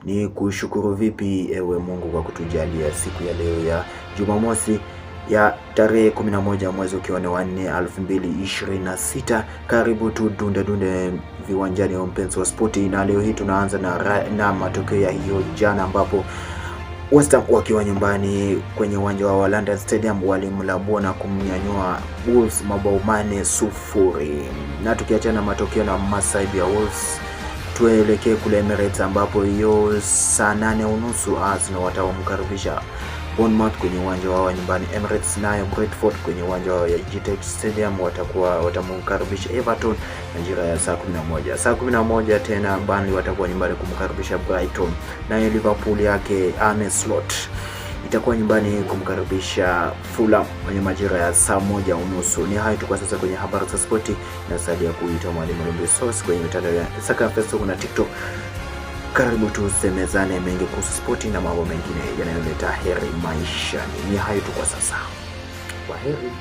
Ni kushukuru vipi ewe Mungu kwa kutujalia siku ya leo ya Jumamosi ya tarehe 11 mwezi ukiwa ni wa 4 2026. Karibu tu dunde dunde viwanjani wa mpenzi wa spoti, na leo hii tunaanza na matokeo ya hiyo jana ambapo West Ham wakiwa nyumbani kwenye uwanja wa London Stadium walimlabua na kumnyanyua Wolves mabao 4-0. Na tukiachana matokeo na masaibu ya Wolves, tuelekee kule Emirates ambapo hiyo saa 8:30 Arsenal watawamkaribisha Bournemouth kwenye uwanja wao wa nyumbani Emirates, nayo Brentford kwenye uwanja wao ya Gtech Stadium watakuwa watamkaribisha Everton majira ya saa 11. Saa 11 tena Burnley watakuwa nyumbani kumkaribisha Brighton, nayo Liverpool yake Arne Slot itakuwa nyumbani kumkaribisha Fulham kwenye majira ya saa 1:30. Ni hayo tu kwa sasa kwenye habari za spoti, na salia kuitwa Mwalimu Lumbi Source kwenye mitandao ya Instagram, Facebook na TikTok. Karibu tusemezane mengi kuhusu spoti na mambo mengine yanayoleta heri maishani. Ni hayo tu kwa sasa, kwa heri.